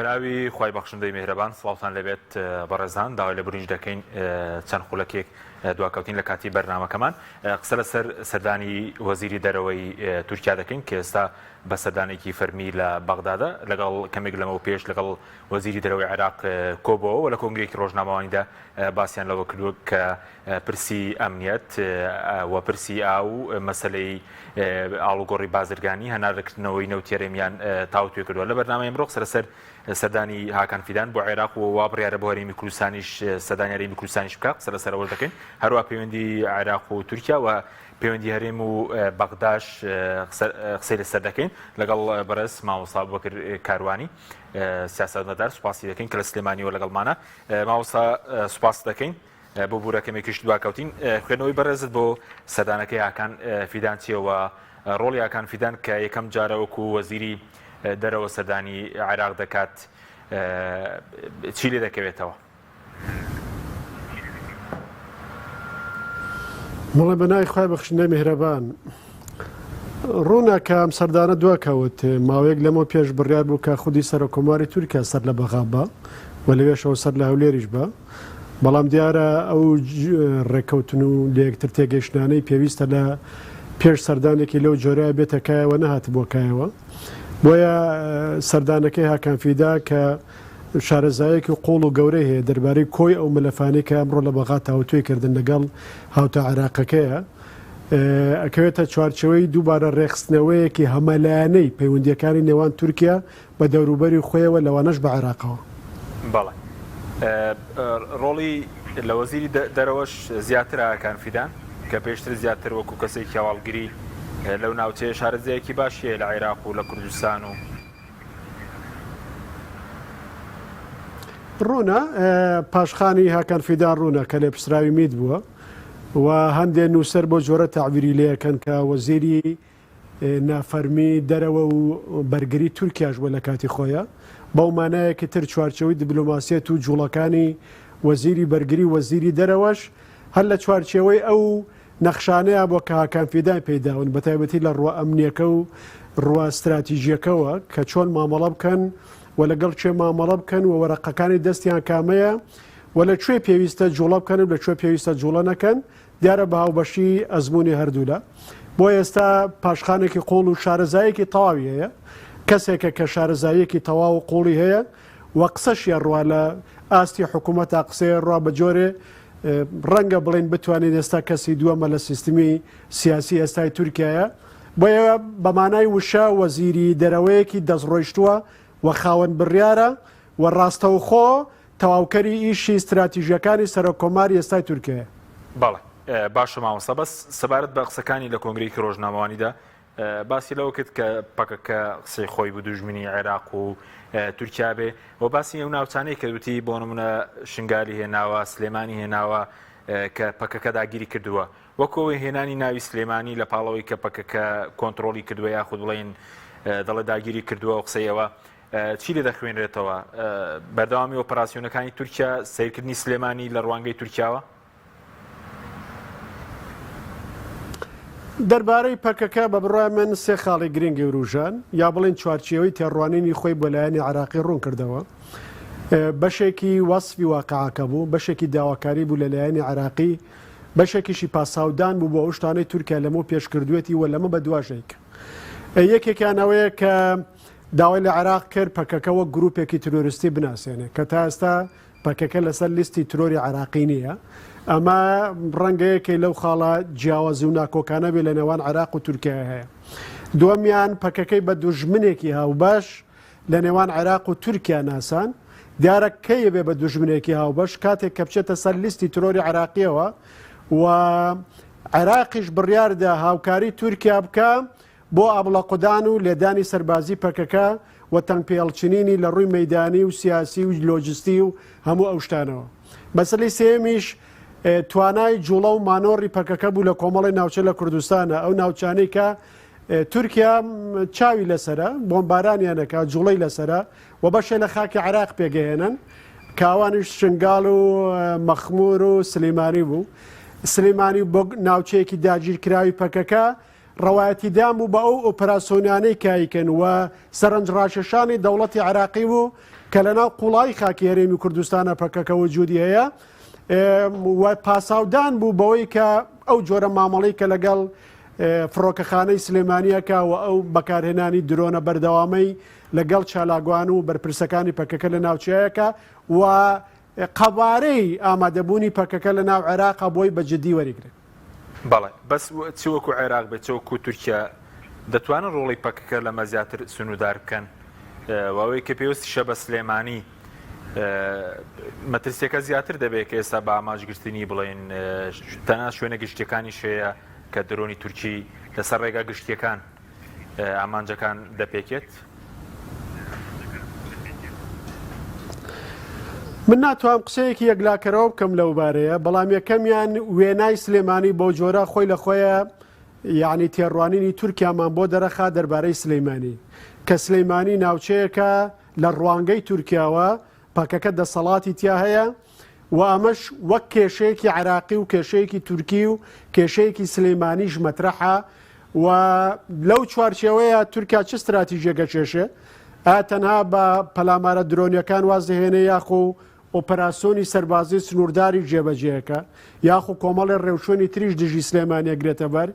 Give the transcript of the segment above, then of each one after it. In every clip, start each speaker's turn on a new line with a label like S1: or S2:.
S1: بەناوی خوای بەخشندەی میهرەبان سڵاوتان لێبێت بەڕێزان داوای لێبوردنیش دەکەین چەند خولەکێک دواکەوتین لە کاتی بەرنامەکەمان قسە لەسەر سەردانی وەزیری دەرەوەی تورکیا دەکەین کە ئێستا بە سەردانێکی فەرمی لە بەغدادە لەگەڵ کەمێک لەمەو پێش لەگەڵ وەزیری دەرەوەی عێراق کۆبەوە و لە کۆنگرێکی ڕۆژنامەوانیدا باسیان لەوە کردووە کە پرسی ئەمنیەت و پرسی ئاو و مەسەلەی ئاڵوگۆڕی بازرگانی هەناردەکردنەوەی نەوتی هەرێمیان تاوتوێ کردووە. لە بەرنامەی ئەمڕۆ قسە لەسەر سەردانی هاکان فیدان بۆ عێراق و وا بڕیارە بۆ هەرێمی کوردستانیش سەردانی هەرێمی کوردستانیش بکات قسە لەسەر ئەوەش دەکەین. هەروە پەیوەندی عێراق و تورکیا و پەیوەندی هەرێم و بەغداش قسەی لەسەر دەکەین لەگەڵ بەڕێز مامۆستا ئەبوبەکر کاروانی سیاسەتمەدار سوپاسی دەکەین کە لە سلێمانیەوە لەگەڵمانە. مامۆستا سوپاست دەکەین. ببورە کەمێکیش دواکەوتین. خوێندنەوەی بەڕێزت بۆ سەردانەکەی هاکان فیدان چییە و ڕۆڵی هاکان فیدان کە یەکەم جارە وەکو وەزیری دەرەوە سەردانی عێراق دەکات چی لێ دەکەوێتەوە؟
S2: بەڵێ بە ناوی خوای بەخشندەی میهرەبان. ڕوونە کە ئەم سەردانە دواکەوت. ماوەیەک لەمەو پێش بڕیار بوو کە خودی سەرۆککۆماری تورکیا سەر لە بەغا با و لەوێشەوە سەر لە هەولێریش با. بەڵام دیارە ئەو ڕێککەوتن و لەیەکتر تێگەیشتنانەی پێویستە لە پێش سەردانێکی لەو جۆرە بێتە کایەوە نەهاتبووە کایەوە. بۆیە سەردانەکەی هاکان فیدا کە شارەزایەکی قوڵ و گەورەی هەیە دەربارەی کۆی ئەو مەلەفانەی کە ئەمڕۆ لە بەغا تاوتوێ کردن لەگەڵ هاوتا عێراقەکەیە، ئەکەوێتە چوارچێوەی دووبارە ڕێکخستنەوەیەکی هەمەلایەنەی پەیوەندییەکانی نێوان تورکیا بە دەوروبەری خۆیەوە لەوانەش بە عێراقەوە.
S1: بەڵێ. ڕۆڵی لە وەزیری دەرەوەش زیاترە هاکان فیدان کە پێشتر زیاتر وەکو کەسێکی هەواڵگری لەو ناوچەیە شارەزایەکی باشی هەیە لە عێراق و لە کوردستان و.
S2: ڕوونە پاشخانی هاکان فیدان ڕوونە کە لێپرسراوی میت بووە و هەندێ نووسەر بۆ جۆرە تەعبیری لێکەن کە وەزیری نافەرمی دەرەوە و بەرگری تورکیاش بووە لە کاتی خۆیا. بەو مانایەکی تر چوارچێوەی دیبلۆماسیەت و جوڵەکانی وەزیری بەرگری و وەزیری دەرەوەش هەر لە چوارچێوەی ئەو نەخشانەیا بووە کە هاکان فیدان پێی داون بەتایبەتی لە ڕووە ئەمنیەکە و ڕووە ستراتیژیەکەوە کە چۆن مامەڵە بکەن و لەگەڵ کێ مامەڵە بکەن و وەرەقەکانی دەستیان کامەیە و لە کوێ پێویستە جوڵە بکەن و لە کوێ پێویستە جوڵە نەکەن دیارە بە هاوبەشی ئەزموونی هەردوولا بۆ ئێستا پاشخانێکی قوڵ و شارەزایەکی تەواوی هەیە کەسێکە کە شارەزاییەکی تەواو و قوڵی هەیە و قسەشی ڕوا لە ئاستی حکوومەت تا قسەیە ڕوا بە جۆرێ ڕەنگە بڵین بتوانین ئێستا کەسی دووەمە لە سیستمی سیاسی ئێستای تورکایە بۆیە بەمانای وشە وەزیری دەرەوەیەکی دەستڕۆیشتووە و خاوەن بڕیارە و ڕاستەوخۆ تەواوکەری ئیشی ستراتیژیەکانی سەرۆک کۆماری ئێستای تورکیایە.
S1: بەڵێ باشە مامۆستا بەس سەبارەت بە قسەکانی لە کۆنگرەیەکی ڕۆژنامەوانیدا باسی لەوە کرد کە پەکەکە قسەی خۆی بوو دوژمنی عێراق و تورکیا بێ و باسی ئەو ناوچانەی کرد وتی بۆ نمونە شنگالی هێناوە سلێمانی هێناوە کە پەکەکە داگیری کردووە وەکو ئەوەی هێنانی ناوی سلێمانی لە پاڵەوەی کە پەکەکە کۆنتڕۆڵی کردووە یاخود بڵێین دەڵێ داگیری کردووە و قسەی ئەوە چی لێ دەخوێنرێتەوە؟ بەردەوامی ئۆپەراسیۆنەکانی تورکیا، سەیرکردنی سلێمانی لە ڕوانگەی تورکیاوە؟
S2: دەربارەی پەکەکە بە بڕوای من سێ خاڵی گرنگی وروژان یا بڵێن چوارچێوەی تێڕوانینی خۆی بۆ لایەنی عراقی ڕوون کردەوە. بەشێکی وەسفی واقعەکە بوو، بەشێکی داواکاری بوو لە لایەنی عراقی، بەشێکیشی پاساودان بوو بۆ ئەو شتانەی تورکیا لەمە پێش کردوێتی و لەمە بەدواش ئەیکا. یەکێکیان ئەوەیە کە داوای لە عێراق کرد پەکەکە وەک گروپێکی ترۆریستی بناسێنێ کە تا ئێستا پەکەکە لەسەر لیستی ترۆری عێراقی نییە. ئەمە ڕەنگە یەکێ لەو خاڵە جیاوازی و ناکۆکانە بێ لە نێوان عێراق و تورکیا هەیە. دووەمیان پەکەکەی بە دوژمنێکی هاوبەش لە نێوان عێراق و تورکیا ناسان. دیارە کەی بێ بە دوژمنێکی هاوبەش کاتێک کە بچێتە سەر لیستی ترۆری عێراقیەوە و عێراقیش بڕیاردا هاوکاری تورکیا بکە بۆ ئابڵەقدان و لێدانی سەربازی پەکەکە و تەنگپێهەڵچنینی لە ڕووی مەیدانی و سیاسی و لۆجستی و هەموو ئەو شتانەوە. مەسەلەی سێیەمیش توانای جوڵە و مانۆڕی پەکەکە بوو لە کۆمەڵی ناوچە لە کوردستانە، ئەو ناوچانەی کە تورکیا چاوی لەسەرە، بۆمبارانیان ئەکا، جوڵەی لەسەرە و بەشێ لە خاکی عێراق پێگەیەنن کە ئەوانیش شنگال و مەخمور و سلیمانی بوو. سلیمانی بۆ ناوچەیەکی داگیرکراوی پەکەکە ڕەوایەتیدان بوو بە ئەو ئۆپەراسۆنانەی کە ئەیکەن و سەرنجڕاکێشانی دەوڵەتی عێراقی بوو. کە لەناو قوڵایی خاکی هەرێمی کوردستانە پەکەکە وجودی هەیە و پاساودان بوو بەوەی کە ئەو جۆرە مامەڵەی کە لەگەڵ فڕۆکەخانەی سلێمانیەکە و ئەو بەکارهێنانی درۆنە بەردەوامەی لەگەڵ چالاکوان و بەرپرسەکانی پەکەکە لە ناوچەیەکە و قەبارەی ئامادەبوونی پەکەکە لە ناو عێراقا بۆی بە جدی وەریگرن.
S1: بەڵێ بەس چ وەکو عێراق بێت چ وەکو تورکیا دەتوانن ڕۆڵی پەکەکە لەمە زیاتر سنوودار بکەن و ئەوەی کە پێویستیشە بە سلێمانی مەترسیەکە زیاتر دەبێت کە ئێستا بە ئامانجگرتنی بڵێن تەنها شوێنە گشتیەکانیش هەیە کە درۆنی تورکی لەسەر ڕێگا گشتیەکان ئامانجەکان دەپێکێت؟
S2: من ناتوانم قسەیەکی یەکلاکەرەوە بکەم لەو بارەیە، بەڵام یەکەمیان وێنای سلێمانی بەو جۆرە خۆی لە خۆیە یعنی تێڕوانینی تورکیامان بۆ دەرەخا دەربارەی سلەیمانی کە سلەیمانی ناوچەیەکە لە ڕوانگەی تورکیاوە پەکەکە دەسەڵاتی تیا هەیە و ئەمەش وەک کێشەیەکی عێراقی و کێشەیەکی تورکی و کێشەیەکی سلەیمانیش مەترەحە و لەو چوارچێوەیە تورکیا چ ستراتیژیەک ئەکێشێ؟ ئایا تەنها بە پەلامارە درۆنیەکان واز دەهێنێ یاخۆ ئۆپەراسیۆنی سەربازی سنوورداری جێبەجێەکە یاخو کۆمەڵی ڕێوشوێنی تریش دژی سلێمانی ئەگرێتە بەر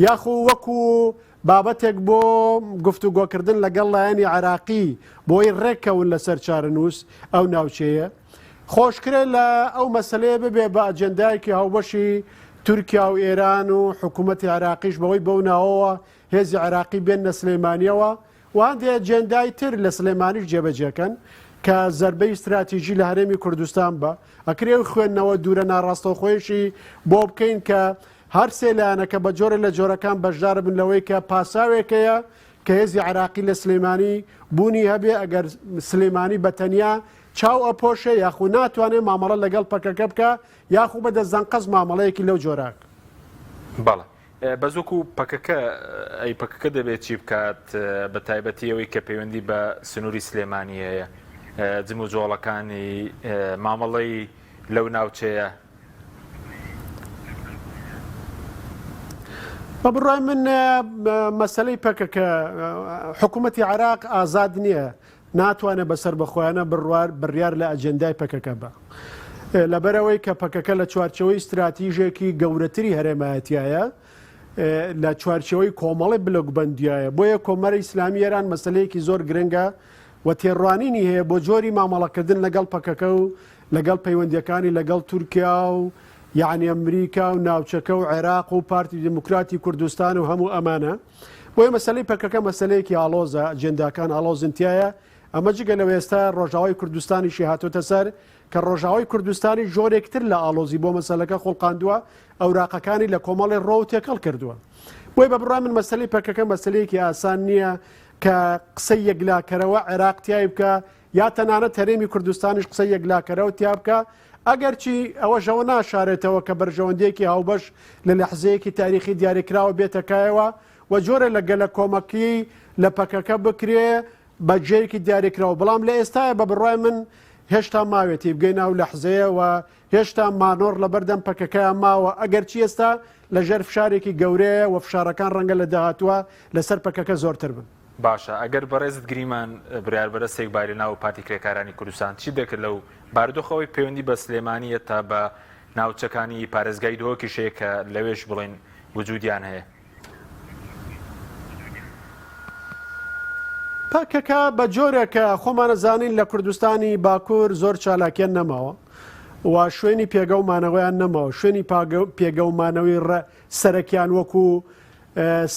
S2: یاخو وەکو بابەتێک بۆ گفتوگۆکردن لەگەڵ لایەنی عێراقی بۆی ڕێککەون لەسەر چارەنووس ئەو ناوچەیە خۆشکرێ لە ئەو مەسەلەیە ببێ بە ئەجێندایەکی هاوبەشی تورکیا و ئێران و حکوومەتی عێراقیش بەوەی بەو ناوەوە هێزی عێراقی بێننە سلێمانیەوە و هەندێ ئەجێندای تر لە سلێمانیش جێبەجێکەن کە زەربەی ستراتیژی لە هەرێمی کوردستان بە ئەکرێ و خوێندنەوە دوورە ناڕاستەوخۆیشی بۆ بکەین کە هەر سێ لایەنەکە بە جۆرە لە جۆرەکان بەشدار بن لەوەی کە پاساوێک هەیە کە هێزی عێراقی لە سلێمانی بوونی هەبێ ئەگەر سلێمانی بە تەنیا چاو ئەپۆشێ یاخو ناتوانێ مامەڵە لەگەڵ پەکەکە بکا یاخو بە دەستەنقەست مامەڵەیەکی لەو جۆرە.
S1: بەڵێ بەس وەکو پەکەکە ئەی پەکەکە دەبێت چی بکات بە تایبەتی ئەوەی کە پەیوەندی بە سنووری سلێمانی هەیە جموجۆڵەکانی مامەڵەی لەو ناوچەیە
S2: بە بڕای من مەسلەی پەکەکە حکوومەتی عراق ئازاد نییە ناتوانێت بەسەر بەخۆیانە بڕوار بڕیار لە ئەجێندای پەکەکە بە لەبەرەوەی کە پەکەکە لە چوارچەوەی استراتیژێکی گەورەتری هەرێمایەتیایە لە چوارچەوەی کۆمەڵی بلۆکبندیایە بۆیە کۆمەری ئیسلامی ئێران مەسلەیەکی زۆر گرنگە و تێڕوانینی هەیە بۆ جۆری مامەڵەکردن لەگەڵ پەکەکە و لەگەڵ پەیوەندیەکانی لەگەڵ تورکیا و یەعنی ئەمریکا و ناوچەکە و عێراق و پارتی دیموکراتی کوردستان و هەموو ئەمانە بۆیە مەسەلەی پەکەکە مەسەلەیەکی ئاڵۆزە ئەجێنداکان ئاڵۆزن تایە ئەمە جگە لەوە ئێستا ڕۆژاوای کوردستانیشی هاتۆتە سەر کە ڕۆژاوای کوردستانی جۆرێکتر لە ئاڵۆزی بۆ مەسەلەکە خوڵقاندووە ئەوراقەکانی لە کۆمەڵی ڕۆ و تێکەڵ کردووە بۆی بە بڕای من مەسەلەی پەکەکە مەسەلەیەکی ئاسان نییە کە قسەی یەکلاکەرەوە عێراق تیای بکە یا تەنانەت هەرێمی کوردستانیش قسەی یەکلاکەرەوە تیا بکا، ئەگەرچی ئەوەش ئەوە ناشارێتەوە کە بەرژەوەندییەکی هاوبەش لە لەحزەیەکی تاریخی دیاریکراوە بێتە کایەوە و جۆرێ لە گەلەکۆمەکی لە پەکەکە بکرێ بە جێیەکی دیاریکراو، بەڵام لە ئێستایا بە بڕوای من هێشتا ماوێتی بگەینە ئەو لەحزەیە و هێشتا مانۆڕ لەبەردەم پەکەکەیا ماوە، ئەگەرچی ئێستا لەژێر فشارێکی گەورەیە و فشارەکان ڕەنگە لە داهاتووا لەسەر پەکەکە زۆرتر بن.
S1: باشە ئەگەر بەڕێزت گریمان بڕیاربەدەستێک بای لە ناو پارتی کرێکارانی کوردستان چی دەکرد لەو بارودۆخەوەی پەیوەندی بە سلێمانیە تا بە ناوچەکانی پارێزگای دهۆکیش هەیە کە لەوێش بڵێن وجودیان هەیە؟
S2: پەکەکە بە جۆرێکە خۆمانەزانین لە کوردستانی باکوور زۆر چالاکیان نەماوە و شوێنی پێگە و مانەوەیان نەماوە شوێنی پێگە و مانەوەی سەرەکیان وەکو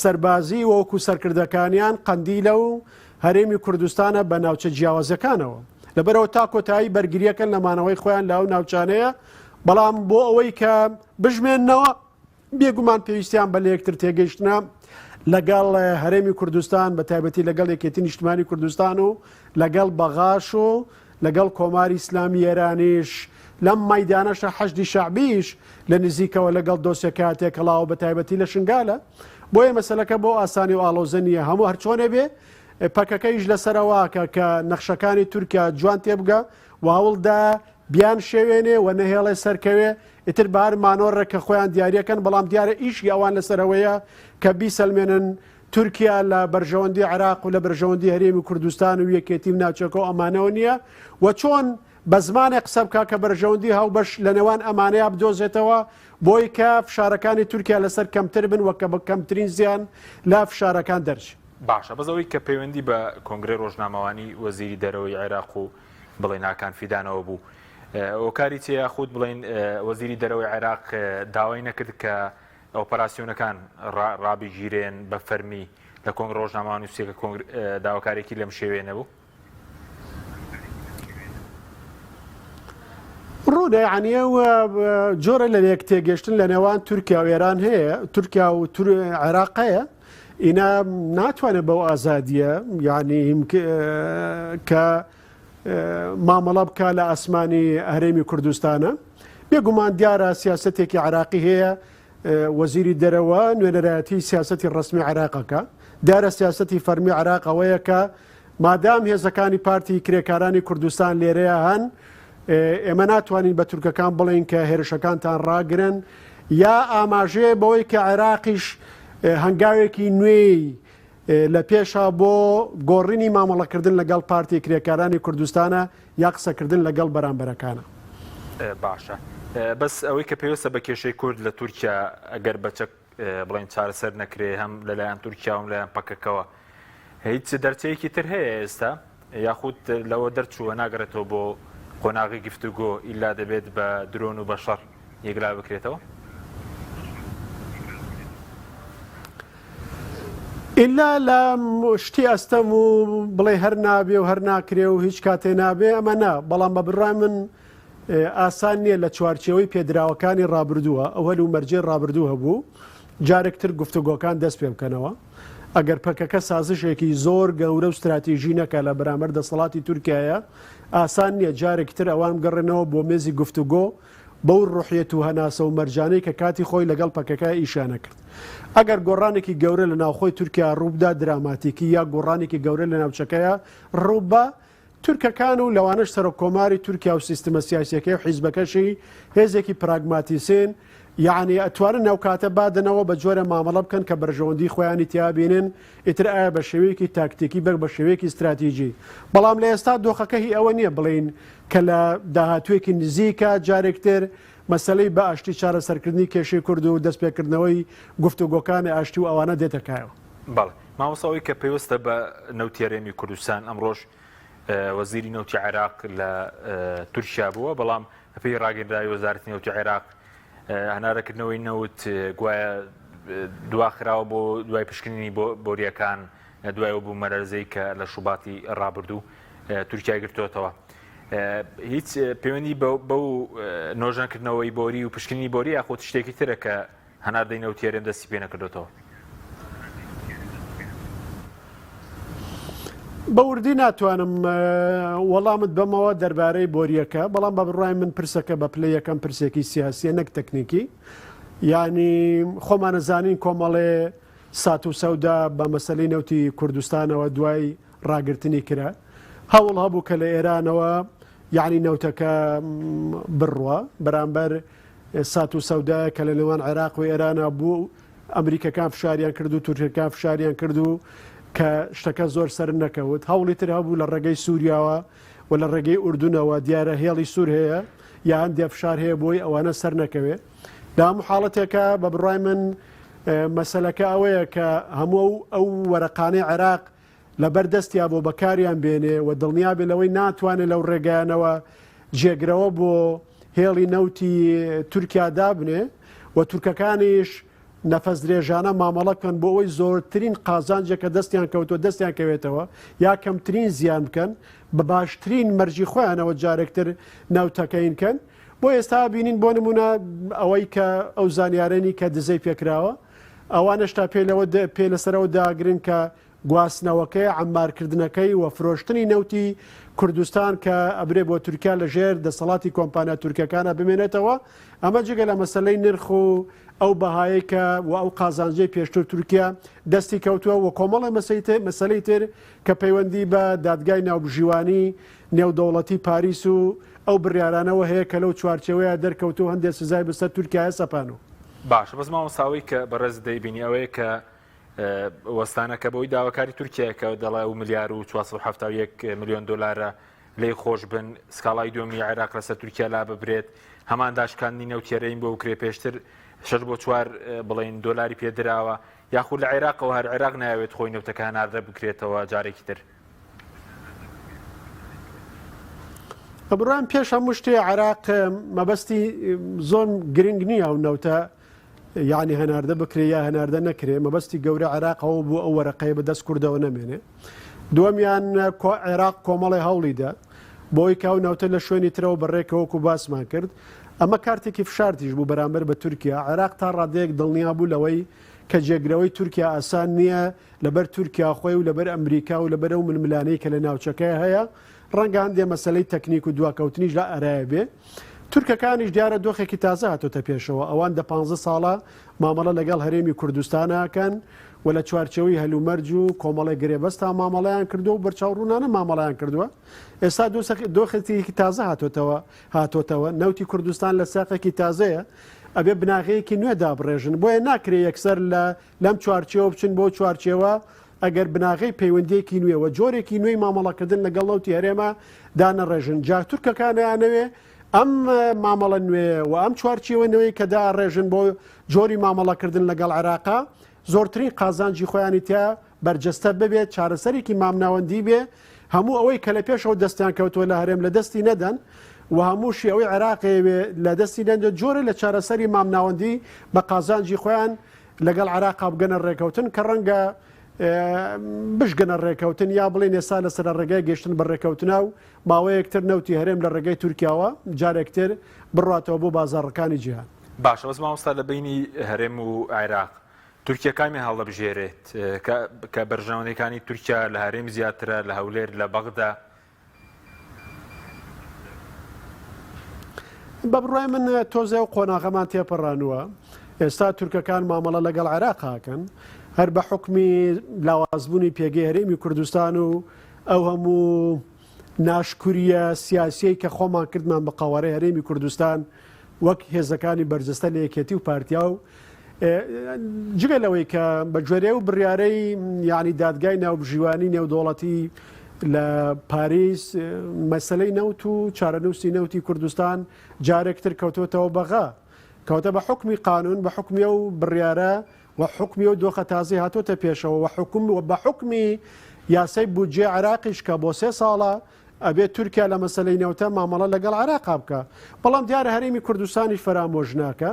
S2: سەربازی وەکو سەرکردەکانیان قەندیلە و هەرێمی کوردستانە بە ناوچە جیاوازەکانەوە لەبەرەوە تا کۆتایی بەرگریەکەن لە مانەوەی خۆیان لە ئەو ناوچانەیە بەڵام بۆ ئەوەی کە بژمێنەوە بێگومان پێویستیان بە لەیەکتر تێگەیشتنە لەگەڵ هەرێمی کوردستان بە تایبەتی لەگەڵ یەکێتی نیشتمانی کوردستان و لەگەڵ بەغاش و لەگەڵ کۆماری ئیسلامی ئێرانیش، لەم مەیدانەشا حەشدی شەعبیش لە نزیکەوە لەگەڵ دۆسیەکە تێکەڵاوە بە تایبەتی لە شنگالە. بۆیە مەسەلەکە بەو ئاسانی و ئاڵۆزە نییە. هەموو هەرچۆنێ بێ پەکەکە ئیش لەسەر ئەوە ئەکا کە نەخشەکانی تورکیا جوان تێبگا و هەوڵدا بیانشێوێنێ و نەهێڵێ سەرکەوێ، ئیتر بە هەر مانۆڕێک کە خۆیان دیاریەکەن، بەڵام دیارە ئیشی ئەوان لەسەر ئەوەیە کە بیسەلمێنن. تورکیا لە بەرژەوەندی عێراق و لە بەرژەوەندی هەرێمی کوردستان و یەکێتی و ناوچەکە و ئەمانەوە نییە و چۆن بە زمانێک قسە بکا کە بەرژەوەندی هاوبەش لە نێوان ئەمانەیا بدۆزێتەوە بۆی کە فشارەکانی تورکیا لەسەر کەمتر بن و کە بە کەمترین زیان لە فشارەکان دەرچن.
S1: باشە بەس ئەوەی کە پەیوەندی بە کۆنگرەی ڕۆژنامەوانی وەزیری دەرەوەی عێراق و بڵێن هاکان فیدانەوە بوو هۆکاری چیە یاخود بڵێن وەزیری دەرەوەی عێراق داوای نەکرد کە ئۆپەراسیۆنەکان ڕابگیرێن بە فەرمی لە کۆنگرە ڕۆژنامەوانووسیەکە داواکارێکی لەم شێوەیە نەبوو؟
S2: ڕوونە یعنی ئەو جۆرە لە لێک تێگەشتن لە نێوان تورکیا و ئێران هەیە تورکیا و عێراق هەیە ئینا ناتوانێت بەو ئازادیە یعنی کە مامەڵە بکە لە ئاسمانی هەرێمی کوردستانە بێگومان دیارە سیاستێکی عراقی هەیە وەزیری دەرەوە نوێنەرایەتی سیاستی ڕسمی عراقەکە دیارە سیاستی فەرمی عراق ئەوەیە کە مادام هێزەکانی پارتی کرێکارانی کوردستان لێرەیە هەن، ئێمە ناتوانین بە تورکەکان بڵێین کە هێرشەکانتان ڕاگرن، یا ئاماژەیە بەوەی کە عێراقیش هەنگاوێکی نوێی لە پێشە بۆ گۆڕینی مامەڵەکردن لەگەڵ پارتی کرێکارانی کوردستانە یا قسەکردن لەگەڵ بەرامبەرەکانە.
S1: باشە بەس ئەوەی کە پێویستە بە کێشەی کورد لە تورکیا ئەگەر بە چەک بڵێن چارەسەر نەکرێ هەم لەلایەن تورکیا و لایەن پەکەکەوە هیچ دەرچەیەکی تر هەیە ئێستا یاخود لەوە دەرچووە ناگەڕێتەوە بۆ قۆناغی گفتوگۆ ئیلا دەبێت بە درۆن و بە شەڕ یەکلا بکرێتەوە؟
S2: ئیلا لە شتی ئەستەم و بڵێ هەر نابێ و هەر ناکرێ و هیچ کاتێ نابێ ئەمە نا بەڵام بە بڕای من ئاسان نییە لە چوارچێوەی پێدراوەکانی ڕابردووە ئەو هەل و مەرجەی ڕابردوو هەبوو جارێکتر گفتوگۆکان دەست پێ بکەنەوە. ئەگەر پەکەکە سازشێکی زۆر گەورە و ستراتیژی نەکا لە بەرامبەر دەسەڵاتی تورکیایە ئاسان نییە جارێکی تر ئەوان بگەڕێنەوە بۆ مێزی گفتوگۆ بەو ڕوحیەت و هەناسە و مەرجانەی کە کاتی خۆی لەگەڵ پەکەکە ئیشیان ئەکرد. ئەگەر گۆڕانێکی گەورە لە ناوخۆی تورکیا ڕووبدا دراماتیکی یا گۆڕانێکی گەورە لە ناوچەکەیا ڕووبا تورکەکان و لەوانەش سەرۆک کۆماری تورکیا و سیستمە سیاسیەکەی و حیزبەکەشی هێزێکی پراگماتیسین یەعنی ئەتوانن ئەو کاتە بادەنەوە بە جۆرە مامەڵە بکەن کە بەرژەوەندی خۆیانی تیا بینن ئیتر ئایا بە شێوەیەکی تاکتیکی بەک بە شێوەیەکی ستراتیجی بەڵام لە ئێستا دۆخەکە هی ئەوە نییە بڵین کە لە داهاتوویەکی نزیکە جارێکتر مەسەلەی بە ئاشتی چارەسەرکردنی کێشەی کورد و دەستپێکردنەوەی گفتوگۆکانی ئاشتی و ئەوانە دێتە کایەوە.
S1: بەڵێ مامۆستا ئەوەی کە پەیوەستە بە نەوتی هەرێمی کوردستان ئەمڕۆش وەزیری نەوتی عێراق لە تورکیا بووە بەڵام بەپێی ڕاگەندراوی وەزارەتی نەوتی عێراق هەنارەکردنەوەی نەوت گوایە دواخراوە بۆ دوای پشکنینی بۆ بۆریەکان دوای ئەو بوومەلەرزەی کە لە شوباتی ڕابردوو تورکیا گرتووەتەوە هیچ پەیوەندی بەو نۆژەنکردنەوەی بۆری و پشکنینی بۆری یاخود شتێکی ترە کە هەناردەی نەوتی هەرێم دەستی پێ نەکردۆتەوە.
S2: بە وردی ناتوانم وەڵامت بەمەوە دەربارەی بۆریەکە بەڵام بە بڕای من پرسەکە بە پلەی یەکەم پرسێکی سیاسیە نەک تەکنیکی یعنی خۆمانە زانین کۆمەڵێ سات و سەودا بە مەسەلەی نەوتی کوردستانەوە دوای ڕاگرتنی کرا هەوڵ هەبوو کە لە ئێرانەوە یعنی نەوتەکە بڕوا بەرامبەر سات و سەودایە کە لە نێوان عێراق و ئێرانە بوو ئەمریکەکان فشاریان کرد و تورکەکان فشاریان کرد و کە شتەکە زۆر سەر نەکەوت هەوڵی تر هەبوو لە ڕێگەی سووریاوە و لە ڕێگەی ئوردونەوە دیارە هێڵی سوور هەیە یا هەندێک فشار هەیە بۆی ئەوانە سەر نەکەوێ لە هەموو حاڵەتێکە بە بڕای من مەسەلەکە ئەوەیە کە هەموو ئەو وەرەقانەی عێراق لەبەر دەستیا بۆ بەکاریان بێنێ و دڵنیا بێ لەوەی ناتوانێت لەو ڕێگایانەوە جێگرەوە بۆ هێڵی نەوتی تورکیا دابنێ و تورکەکانیش نەفەس درێژانە مامەڵە بکەن بۆ ئەوەی زۆرترین قازانجێک کە دەستیان کەوتووە دەستیان کەوێتەوە یا کەمترین زیان بکەن بە باشترین مەرجی خۆیانەوە جارێکتر نەوتەکەین کەن بۆ ئێستا بینین بۆ نمونە ئەوەی کە ئەو زانیارەنی کە دزەی پێکراوە ئەوانش تا پێ لەوە پێ لەسەرەوە داگرن کە گواستنەوەکەی، عەممارکردنەکەی و فرۆشتنی نەوتی کوردستان کە ئەبرێ بۆ تورکیا لە ژێر دەسەڵاتی کۆمپانیا تورکەکانە بمێنێتەوە، ئەمە جگە لە مەسەلەی نرخ و ئەو بەهایەی کە و ئەو قازانجەی پێشتر تورکیا دەستی کەوتووە و کۆمەڵێ مەسەلەی تر کە پەیوەندی بە دادگای ناوبژیوانی نێودەوڵەتی پاریس و ئەو بڕیارانەوە هەیە کە لەو چوارچێوەیە دەرکەوتوو و هەندێ سزای بەسەر تورکیایە سەپانوە.
S1: باشە بەس مامۆستا ئەوەی کە بەڕێزت دەیبینی ئەوەیە کە. وەستانەکە بۆی داواکاری تورکیا کە دەڵێ ئەو ملیار و 471 ملیۆن دلارە لێی خۆش بن سکاڵای دووەمی عێراق لەسەر تورکیا لا ببرێت هەمان داشکاندنی نەوتی هەرێمی بۆ بکرێت پێشتر شەش بۆ چوار بڵێن دۆلاری پێدراوە یاخود لە عێراقەوە هەر عێراق ناوێت خۆی نەوتەکە هەناردە بکرێتەوە جارێکی تر.
S2: بڕوام پێش هەموو شتێ عێراق مەبەستی زۆر گرنگ نییە ئەو نەوتە یعنی هەناردە بکرێ یا هەناردە نەکرێ مەبەستی گەورە عێراق ئەوە بوو ئەو وەرەقەیە بە دەست کوردەوە نەمێنێ دووەمیان عێراق کۆمەڵی هەوڵیدا بۆی کاو ناوتە لە شوێنی ترەوە بەڕێکەوەکو باسمان کرد ئەمە کارتێکی فشارتیش بوو بەرامبەر بە تورکیا عێراق تا ڕادەیەک دڵنیا بوو لەوەی کە جێگرەوەی تورکیا ئاسان نییە لەبەر تورکیا خۆی و لەبەر ئەمریکا و لەبەر ئەو ململانێی کە لە ناوچەکەیا هەیە، ڕەنگە هەندێ مەسەلەی تەکنیک و دواکەوتنیش لە ئارایا بێ. تورکەکانیش دیارە دۆخێکی تازە هاتۆتە پێشەوە، ئەوان دە پانزە ساڵە مامەڵە لەگەڵ هەرێمی کوردستانا ئەکەن و لە چوارچێوەی هەلومەرج و کۆمەڵێک گرێبەستا مامەڵەیان کردووە و بەرچاوڕوونانە مامەڵەیان کردووە. ئێستا دۆخێکی تازە هاتۆتەوە هاتۆتەوە، نەوتی کوردستان لە سیاقێکی تازەیە، ئەبێ بناغەیەکی نوێ دابڕێژن، بۆیە ناکرێ یەکسەر لە لەم چوارچێوە بچن بۆ چوارچێوە، ئەگەر بناغەی پەیوەندییەکی نوێ و جۆرێکی نوێی مامەڵەکردن لەگەڵ نەوتی هەرێمە دانەڕێژن، جا تورکەکان ئەیانەوێ ئەم مامەڵە نوێیە و ئەم چوارچێوە نوێی کە داڕێژن بۆ جۆری مامەڵەکردن لەگەڵ عێراقا زۆرترین قازانجی خۆیانی تیا بەرجەستە ببێت، چارەسەرێکی مامناوەندی بێ، هەموو ئەوەی کە لە پێشەوە دەستیان کەوتووە لە هەرێم لە دەستی نەدەن و هەمووشی ئەوەی عێراق ئەیەوێ لە دەستی نەدەن، جۆرێ لە چارەسەری مامناوەندی بە قازانجی خۆیان لەگەڵ عێراقا بگەنە ڕێکەوتن کە ڕەنگە بشگەنە ڕێکەوتن یا بڵێن ئێستا لەسەر ڕێگای گەشتن بە ڕێکەوتنا و ماوەیەکتر نەوتی هەرێم لە ڕێگەی تورکیاوە جارێکتر بڕاتەوە بۆ بازاڕەکانی جیهان.
S1: باشە بەس مامۆستا لە بەینی هەرێم و عێراق تورکیا کامیان هەڵدەبژێرێت کە بەرژەوەندیەکانی تورکیا لە هەرێم زیاترە لە هەولێر لە بەغدا؟
S2: بە بڕوای من تۆزێ و قۆناغەمان تێپەڕانووە ئێستا تورکەکان مامەڵە لەگەڵ عێراق ئەکەن هەر بە حوکمی لاوازبوونی پێگەی هەرێمی کوردستان و ئەو هەموو ناشکوریە سیاسیەی کە خۆمان کردمان بە قەوارەی هەرێمی کوردستان وەک هێزەکانی بەرجەستە لە یەکێتی و پارتیا و جگە لەوەی کە بە گوێرەی و بڕیارەی یعنی دادگای ناوبژیوانی نێودەوڵەتی لە پاریس مەسلەی نەوت و چارەنووسی نەوتی کوردستان جارێکتر کەوتوتەوە بەغا کەوتە بە حکمی قانون بە حکمی و بڕیارە و حکمی و دۆخە تازی هاتۆتە پێشەوە و حکوم و بە حکمی یاسای بودجێ عراقیش کە بۆ سێ ساڵە ئەبێت تورکیا لە مەسەلەی نەوتە مامەڵە لەگەڵ عێراقا بکا بەڵام دیارە هەرێمی کوردستانیش فەرامۆش ناکا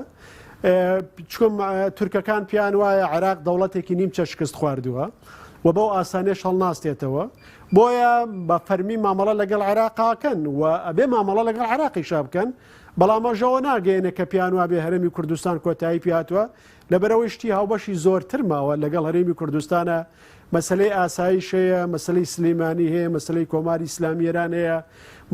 S2: چکم تورکەکان پیان وایە عێراق دەوڵەتێکی نیمچە شکست خواردووە و بەو ئاسانێش هەڵناستێتەوە بۆیە بە فەرمی مامەڵە لەگەڵ عێراقاکەن و ئەبێ مامەڵە لەگەڵ عێراقیشا بکەن بەڵام ئەژەوە ناگەیەنێ کە پیان وابێ هەرێمی کوردستان کۆتایی پیاتوە لەبەرئەوەی شتی هاوبەشی زۆرتر ماوە لەگەڵ هەرێمی کوردستانە، مەسەلەی ئاسایش هەیە، مەسەلەی سلیمانی هەیە، مەسەلەی کۆماری ئیسلامی ئێران هەیە،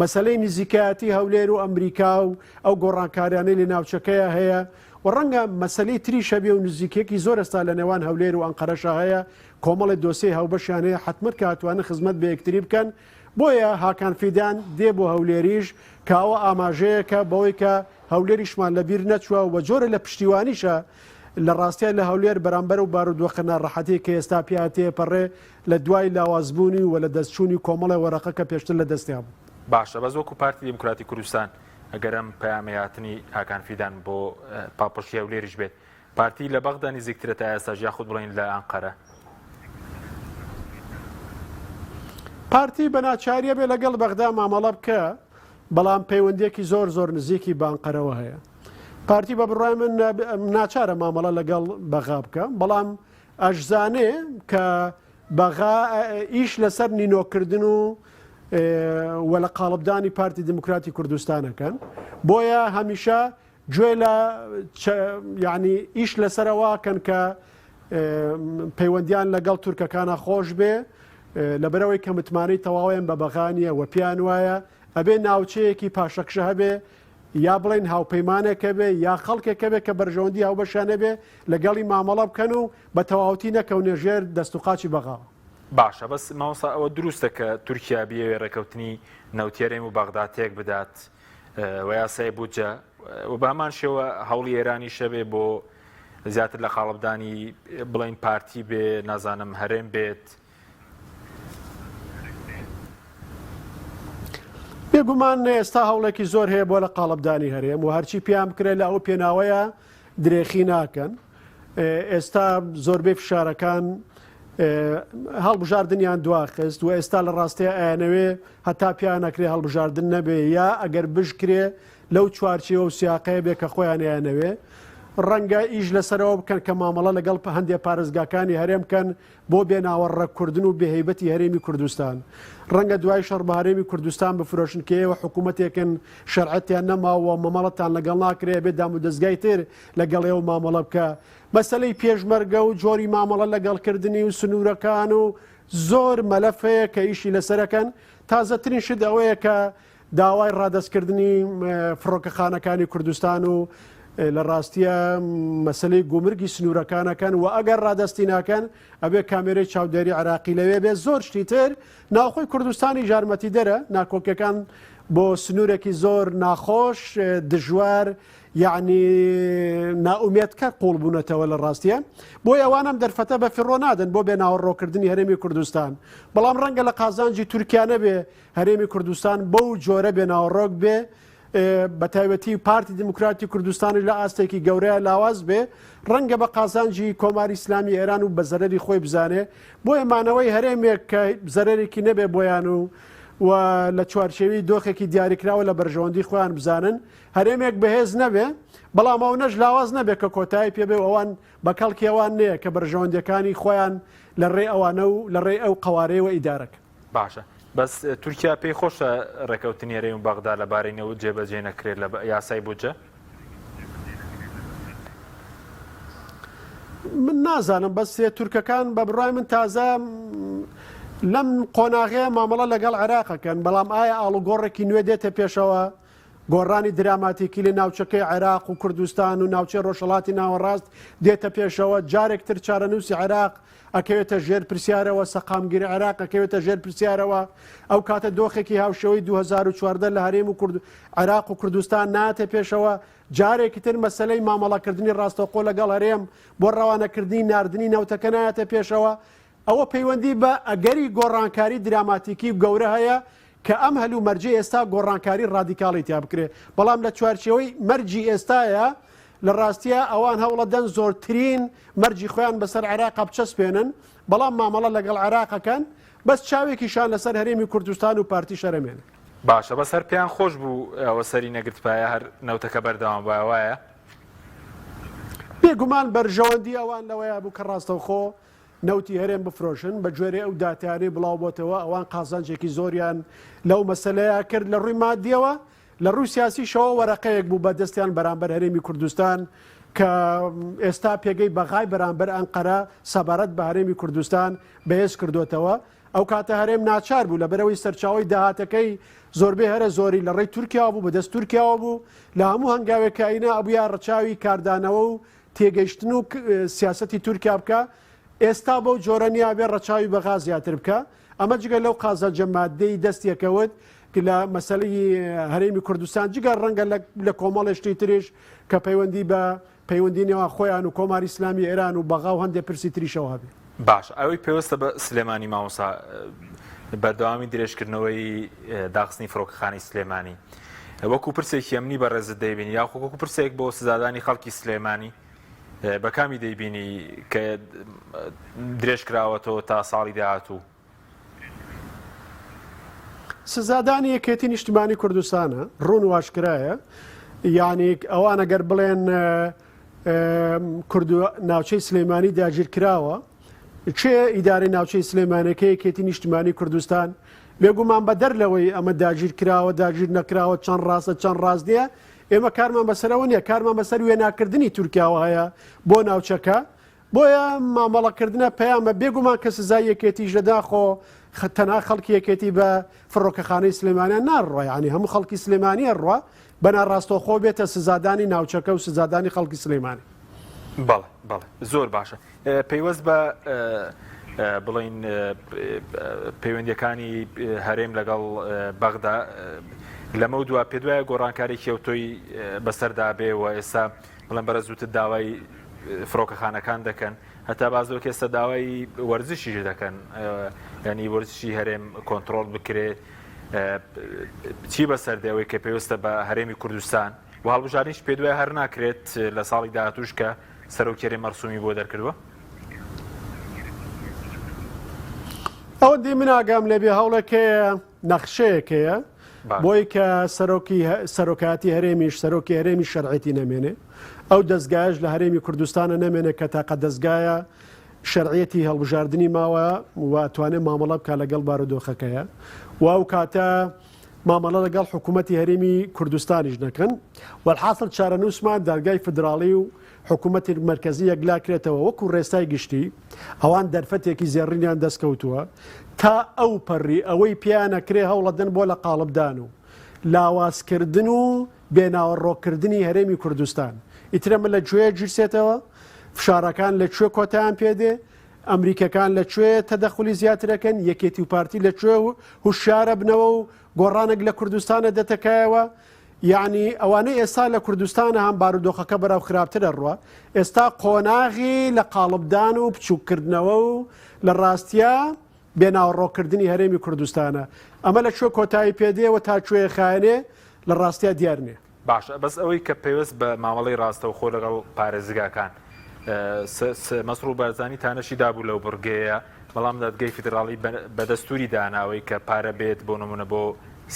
S2: مەسەلەی نزیکایەتی هەولێر و ئەمریکا و ئەو گۆڕانکاریانەی لە ناوچەکەیە هەیە و ڕەنگە مەسەلەی تریش هەبێ و نزیکیەکی زۆر ئێستا لە نێوان هەولێر و ئەنقەرەشا هەیە، کۆمەڵێ دۆسیەی هاوبەشیان هەیە حەتمەن کە ئەتوانن خزمەت بە یەکتری بکەن، بۆیە هاکان فیدان دێ بۆ هەولێریش کە ئەوە ئاماژەیەکە بەوەی کە هەولێریشمان لە بیر نەچووە و جۆرە لە پشتیوانیشە لە ڕاستیا لە هەولێر بەرامبەر و بارودۆخە ناڕەحەتیە کە ئێستا پیا تێپەڕێ لە دوای لاوازبوونی و لە دەستچوونی کۆمەڵێ وەرەقە کە پێشتر لە دەستیا بوو.
S1: باشە بەس وەکو پارتی دیموکراتی کوردستان ئەگەر ئەم پەیامەی هاتنی هاکان فیدان بۆ پاڵپشتی هەولێریش بێت پارتی لە بەغدا نزیکترە تا ئێستاش یاخود بڵێین لە ئەنقەرە؟
S2: پارتی بە ناچاریە بێ لەگەڵ بەغدا مامەڵە بکە بەڵام پەیوەندیەکی زۆر زۆر نزیکی بە ئەنقەرەوە هەیە پارتی بە بڕای من ناچارە مامەڵە لەگەڵ بەغا بکە بەڵام ئەشزانێ کە بەغا ئیش لەسەر نینۆکردن و وە لە قاڵبدانی پارتی دیموکراتی کوردستانەکەن بۆیە هەمیشە گوێ لە یعنی ئیش لەسەرەوە کەن کە پەیوەندیان لەگەڵ تورکەکانە خۆش بێ لەبەرەوەی کە متمانەی تەواویان بە بەغا نییە و پێیان وایە ئەبێ ناوچەیەکی پاشەکشە هەبێ یا بڵێن هاوپەیمانێکە بێ یا خەڵکێکە بێ کە بەرژەوەندی هاوبەشیان هەبێ لەگەڵی مامەڵە بکەن و بە تەواوەتی نەکەونە ژێر دەست و قاچی بەغاوە.
S1: باشە بەس مامۆستا ئەوە دروستە کە تورکیا بیەوێ ڕێکەوتنی نەوتی هەرێم و بەغدا تێک بدات و یاسای بودجە و بە هەمان شێوە هەوڵی ئێرانیش هەبێ بۆ زیاتر لە قاڵبدانی بڵین پارتی بێ نازانم هەرێم بێت؟
S2: بێگومان ئێستا هەوڵێکی زۆر هەیە بۆ لە قاڵبدانی هەرێم و هەرچی پێیان بکرێت لە ئەو پێناوەیە درێخی ناکەن. ئێستا زۆربەی فشارەکان هەڵبژاردنیان دواخست و ئێستا لە ڕاستەیە ئەیانەوێ هەتا پیان نەکرێ هەڵبژاردن نەبێ یا ئەگەر بشکرێ لەو چوارچێوە و سیاقەیە بێ کە خۆیان ئەیانەوێ ڕەنگە ئیش لەسەرەوە بکەن کە مامەڵە لەگەڵ هەندێ پارێزگاکانی هەرێم بکەن بۆ بێ ناوەڕەککردن و بێهەیبەتی هەرێمی کوردستان. ڕەنگە دوای شەڕ بە هەرێمی کوردستان بفرۆشن کە ئێوە حکوومەتێکن شەرعەتیان نەماوە و مەمەڵەتان لەگەڵ ناکرێ ئەبێ دامودەزگای تر لەگەڵ ئێوە مامەڵە بکا. مەسەلەی پێشمەرگە و جۆری مامەڵە لەگەڵ کردنی و سنوورەکان و زۆر مەلەف هەیە کە ئیشی لەسەرەکەن. تازەترین شت ئەوەیە کە داوای ڕادەستکردنی فڕۆکەخانەکانی کوردستان و لە ڕاستیە مەسلەی گومرگی سنوورەکانەکەن و ئەگەر ڕادستی ناکەن ئەبێ کامێرەی چاودێری عراقی لەوێ بێ زۆر شتی تر ناوخۆی کوردستانی ژارمەتی دەرە ناکۆکیەکان بۆ سنوورێکی زۆر ناخۆش دژوار یعنی نائومێدکەر قوڵ بوونەتەوە لە ڕاستیە بۆی ئەوانم دەرفەتە بە فڕۆ نادەن بۆ بێ ناوەڕۆکردنی هەرێمی کوردستان بەڵام ڕەنگە لە قازانجی تورکیا نەبێ هەرێمی کوردستان بەو جۆرە بێ ناوەڕۆک بێ بە تایبەتی پارتی دیموکراتی کوردستانی لە ئاستێکی گەورەیە لاواز بێ ڕەنگە بە قازانجی کۆماری ئیسلامی ئێران و بە زەرەری خۆی بزانێ بۆیە مانەوەی هەرێمێک کە زەرەرێکی نەبێ بۆیان و و لە چوارچێوی دۆخێکی دیاریکراوە لە بەرژەوەندی خۆیان بزانن هەرێمێک بەهێز نەبێ بەڵام ئەو نەش لاواز نەبێ کە کۆتایی پێبێ و ئەوان بە کەڵکی ئەوان نەیە کە بەرژەوەندیەکانی خۆیان لە ڕێ ئەوانە و لە ڕێی ئەو قەوارەیەوە ئیدارەکەن.
S1: باشە بەس تورکیا پێی خۆشە ڕێکەوتنی هەرێم و بەغدا لەبارەی نەوت جێبەجێ نەکرێت لە یاسای بودجە؟
S2: من نازانم بەس تورکەکان بە بڕای من تازە لەم قۆناغەیە مامەڵە لەگەڵ عێراقەکەن بەڵام ئایا ئاڵوگۆڕێکی نوێ دێتە پێشەوە گۆڕانی دراماتیکی لە ناوچەکەی عێراق و کوردستان و ناوچەی ڕۆژهەڵاتی ناوەڕاست دێتە پێشەوە، جارێک تر چارەنووسی عێراق ئەکەوێتە ژێر پرسیارەوە، سەقامگیری عێراق ئەکەوێتە ژێر پرسیارەوە، ئەو کاتە دۆخێکی هاوشێوەی 2014 لە هەرێم و کورد عێراق و کوردستان نایەتە پێشەوە، جارێکی تر مەسەلەی مامەڵەکردنی ڕاستەوخۆ لەگەڵ هەرێم بۆ ڕەوانەکردنی ناردنی نەوتەکە نایەتە پێشەوە، ئەوە پەیوەندی بە ئەگەری گۆڕانکاری دراماتیکی و گەورە هەیە کە ئەم هەلومەرجەی ئێستا گۆڕانکاری ڕادیکاڵی تیا بکرێ، بەڵام لە چوارچێوەی مەرجی ئێستایا لە ڕاستیا ئەوان هەوڵەدەن زۆرترین مەرجی خۆیان بەسەر عێراقا بچەسپێنن، بەڵام مامەڵە لەگەڵ عێراق ئەکەن، بەس چاوێکیشان لەسەر هەرێمی کوردستان و پارتیش ئەمێنێ.
S1: باشە بەس هەر پێیان خۆش بوو ئەوە سەری نەگرتبایە هەر نەوتەکە بەردەوام بایە وایە؟
S2: بێگومان بەرژەوەندی ئەوان لەوەیا بوو کە ڕاستەوخۆ نەوتی هەرێم بفرۆشن، بە گوێرەی ئەو داتایانەی بڵاوبۆتەوە ئەوان قازانجێکی زۆریان لەو مەسەلەیە کرد لە ڕووی مادیەوە، لە ڕووی سیاسیشەوە وەرەقەیەک بوو بە دەستیان بەرامبەر هەرێمی کوردستان کە ئێستا پێگەی بەغای بەرامبەر ئەنقەرە سەبارەت بە هەرێمی کوردستان بەهێز کردۆتەوە. ئەو کاتە هەرێم ناچار بوو لەبەرئەوەی سەرچاوەی داهاتەکەی زۆربەی هەرە زۆری لە ڕێی تورکیاوە بوو بەدەست تورکیاوە بوو لە هەموو هەنگاوێک کە ئەینا ئەبویا ڕەچاوی کاردانەوە و تێگەیشتن و سیاسەتی تورکیا بکا ئێستا بەو جۆرە نییە بێ ڕەچاوی بەغا زیاتر بکا ئەمە جگە لەو قازانجە ماددەی دەست یەکەوت لە مەسەلەی هەرێمی کوردستان جگە ڕەنگە لە کۆمەڵێ شتی تریش کە پەیوەندی بە پەیوەندی نێوان خۆیان و کۆماری ئیسلامی ئێران و بەغا و هەندێ پرسی تریشەوە هەبێ.
S1: باشە ئەوەی پێوەستە بە سلێمانی مامۆستا بەردەوامی درێژکردنەوەی داخستنی فڕۆکەخانەی سلێمانی وەکو پرسێکی ئەمنی بەڕێزت دەیبینی یاخۆ وەکو پرسێک بۆ سزادانی خەڵکی سلێمانی بە کامی دەیبینی کە درێژ کراوەتەوە تا ساڵی داهاتوو؟
S2: سزادانی یەکێتی نیشتمانی کوردستانە ڕوون واشکرایە یعنی ئەوان ئەگەر بڵێن کورد ناوچەی سلەیمانی داگیر کراوە کێ ئیدارەی ناوچەی سلێمانەکە یەکێتی نیشتمانی کوردستان بێگومان بە دەر لەوەی ئەمە داگیر کراوە داگیر نەکراوە چەند ڕاستە چەند ڕاست نییە ئێمە کارمان بەسەرەوە نییە کارمان بەسەر وێناکردنی تورکیاوە هەیە بۆ ناوچەکە بۆیە مامەڵەکردنە پەیامە بێگومان کە سزای یەکێتیش لە داخۆ تەنها خەڵکی یەکێتی بە فڕۆکەخانەی سلێمانیان ناڕڕە یعنی هەموو خەڵکی سلێمانیە ڕوە بە ناڕاستەوخۆ بێتە سزادانی ناوچەکە و سزادانی خەڵکی سلێمانی.
S1: بەڵێ بەڵێ زۆر باشە پەیوەست بە بڵین پەیوەندیەکانی هەرێم لەگەڵ بەغدا لەمە دوا پێ دوایە گۆڕانکارێکی ئەوتۆی بەسەردا بێ و ئێستا بڵێن بەرە زووتر داوای. فڕۆکەخانەکان دەکەن هەتا باس لەوە ئێستا داوای وەرزشیش دەکەن ینی وەرزشی هەرێم کۆنتترۆل بکرێت چی بەسەر دێەوەی کە پێویستە بە هەرێمی کوردستان و هەڵبژاردنیش پێ دوای هەر ناکرێت لە ساڵی داهاتوش کە سەرۆکی هەرێم مەرسومی بۆ دەرکردووە.
S2: ئەوەندەی من ئاگام لێبێ هەوڵێک هەیە نەخشەیەک هەیە بۆی کە سەرۆکی سەرۆکاتی هەرێمیش سەرۆکی هەرێمی شەرعێتی نەمێنێ ئەو دەستگایش لە هەرێمی کوردستانە نەمێنێ کە تاقە دەستگایە شەرعیەتی هەڵبژاردننی ماوە و توانێت مامەڵە بکە لەگەڵ بارودۆخەکەیە و ئەو کاتە مامەڵە لەگەڵ حکوومەتی هەرێمی کوردستانیش نەکەن وەلحاسڵ چارەنووسمان دادگای فدراڵی و حکوومەتی مەرکەزی یەکلاکرێتەوە وەکو ڕێسای گشتی ئەوان دەرفەتێکی زێڕینیان دەستکەوتووە تا ئەو پەڕی ئەوەی پێیانەکرێ هەوڵەدەن بۆ لە قاڵبدان و لاوازکردن و بێناوەڕۆکردنی هەرێمی کوردستان ئیترە من لە کوێ گیرسێتەوە فشارەکان لە کوێ کۆتایان پێدێ ئەمریکەکان لە کوێ تەدەخولی زیاترەکەن یەکێتی و پارتی لە کوێ هوشیارە بنەوە و گۆڕانێک لە کوردستانە دەتەکایەوە یعنی ئەوانەی ئێستا لە کوردستانە هەم بارودۆخەکە بەرەو خراپتر ئەڕوا ئێستا قۆناغی لە قاڵبدان و بچووککردنەوە و لە ڕاستیا بێناوەڕۆکردنی هەرێمی کوردستانە ئەمە لە کوێ کۆتایی پێدێ و تا کوێ خایەنێ لە ڕاستیا دیار نییە.
S1: باشە بەس ئەوەی کە پەیوەست بە مامەڵەی ڕاستەوخۆ لەگەڵ پارێزگاکان مەسرور بارزانی تانەشی دابوو لەو بڕگەیە بەڵام دادگەی فیدراڵی بە دەستوری داناوەی کە پارە بێت بۆ نمونە بۆ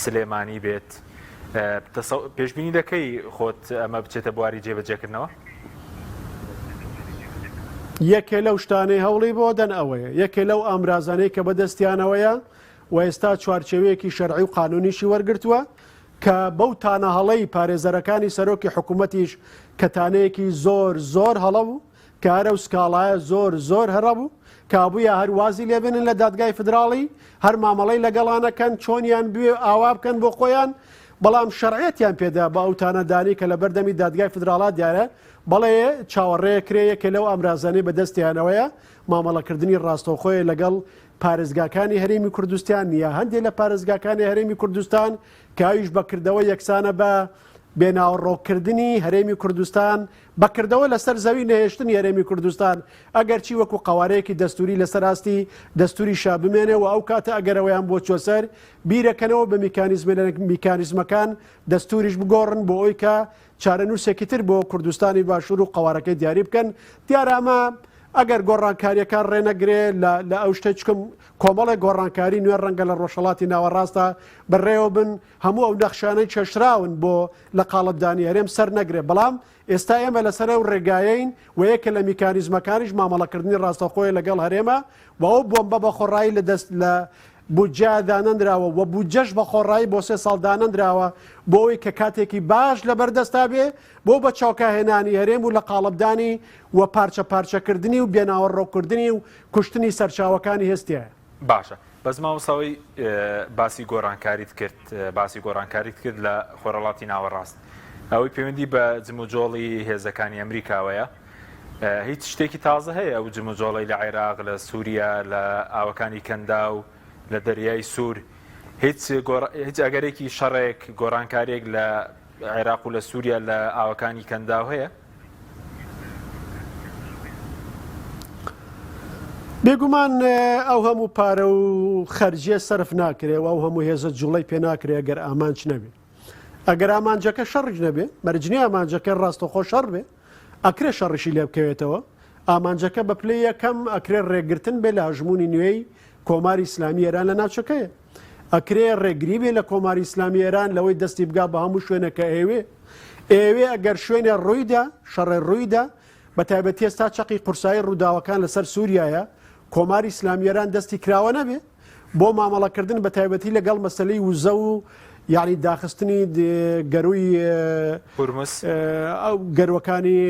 S1: سلێمانی بێت پێشبینی دەکەی خۆت ئەمە بچێتە بواری جێبەجێکردنەوە؟
S2: یەکێ لەو شتانەی هەوڵی بۆ دەن ئەوەیە یەکێ لەو ئامرازانەی کە بەدەستیانەوەیە و ئێستا چوارچێوەیەکی شەرعی و قانونیشی وەرگرتووە کە بەو تانە هەڵەی پارێزەرەکانی سەرۆکی حکوومەتیش کە تانەیەکی زۆر زۆر هەڵە بوو کە هەر ئەو سکاڵایە زۆر زۆر هەڕە بوو کابوویە هەر وازی لێبێنن لە دادگای فدراڵی هەر مامەڵەی لەگەڵا نەکەن چۆنیان بوێ ئاوا بکەن بۆ خۆیان بەڵام شەرعیەتیان پێدا بە ئەو تانەدانی کە لە بەردەمی دادگای فدراڵا دیارە بەڵێ چاوەڕێ کرێ یەکێ لەو ئامرازانەی بەدەستیانەوەیە مامەڵەکردنی ڕاستەوخۆیە لەگەڵ پارێزگاکانی هەرێمی کوردستان یا هەندێک لە پارێزگاکانی هەرێمی کوردستان کە ئەویش بەکردەوە یەکسانە بە بێناوەڕۆککردنی هەرێمی کوردستان بەکردەوە لەسەر زەوی نەهێشتنی هەرێمی کوردستان ئەگەرچی وەکو قەوارەیەکی دەستوری لەسەر ئاستی دەستوری شا بمێنێ و ئەو کاتە ئەگەرەوەیان بۆ چوە سەر بیرەکەنەوە بە میکانیزمەکان دەستوریش بگۆڕن بۆ ئەوی کە چارەنووسێکی تر بۆ کوردستانی باشوور و قەوارەکەی دیاری بکەن دیارە ئەمە ئەگەر گۆڕانکاریەکان ڕێنەگرێ لە ئەو شتە چکم کۆمەڵێک گۆڕانکاری نوێ ڕەنگە لە ڕۆژهەڵاتی ناوەڕاستە بەڕێوە بن هەموو ئەو نەخشانەی کێشراون بۆ لە قاڵبدانی هەرێم سەر نەگرێ بەڵام ئێستا ئێمە لەسەر ئەو ڕێگایەین و یەکە لە میکانیزمەکانیش مامەڵەکردنی ڕاستەوخۆیە لەگەڵ هەرێمە و ئەو بۆمبە بە خۆڕایی لە دەست لە بودجە دانەنراوە و بودجەش بە خۆڕایی بۆ سێ ساڵ دانەنراوە بۆ ئەوەی کە کاتێکی باش لەبەردەستا بێ بۆ بە چاوکاهێنانی هەرێم و لە قاڵبدانی و پارچە پارچەکردنی و بێناوەڕۆککردنی و کوشتنی سەرچاوەکانی هێستیایە.
S1: باشە بەس مامۆستا ئەوەی باسی گۆڕانکاریت کرد باسی گۆڕانکاریت کرد لە خۆرەڵاتی ناوەڕاست ئەوەی پەیوەندی بە جموجۆڵی هێزەکانی ئەمریکاوەیە هیچ شتێکی تازە هەیە ئەو جموجۆڵی لە عێراق لە سووریا لە ئاوەکانی کەندا و لە دەریای سوور هیچ هیچ ئەگەرێکی شەڕێک گۆڕانکاریێک لە عێراق و لە سووریا لە ئاوەکانی کەنداو هەیە؟
S2: بێگومان ئەو هەموو پارە و خەرجیە سەرف ناکرێ و ئەو هەموو هێزە جوڵەی پێ ناکرێ گەر ئامانج نەبێ ئەگەر ئامانجەکە شەڕیش نەبێ مەرجنی ئامانجەکە ڕاستەخۆ شەڕ بێ ئەکرێ شەڕیشی لێ بکەوێتەوە ئامانجەکە بە پلەی یەکەم ئەکرێ ڕێگرتن بێ لە هەژمونی نوێی کۆماری ئیسلامی ئێران لە ناوچەکەیە ئەکرێ ڕێگری بێ لە کۆماری ئیسلامی ئێران لەوەی دەستی بگا بە هەموو شوێنێک کە ئەیەوێ. ئەیەوێ ئەگەر شوێنێ ڕوویدا، شەڕێ ڕوویدا، بە تایبەتی ئێستا چەقی قورسایی ڕووداوەکان لەسەر سووریایە، کۆماری ئیسلامی ئێران دەستی کراوە نەبێ بۆ مامەڵەکردن بە تایبەتی لەگەڵ مەسەلەی وزە و یعنی داخستنی گەرووی
S1: هورمز
S2: ئەو گەروەکانی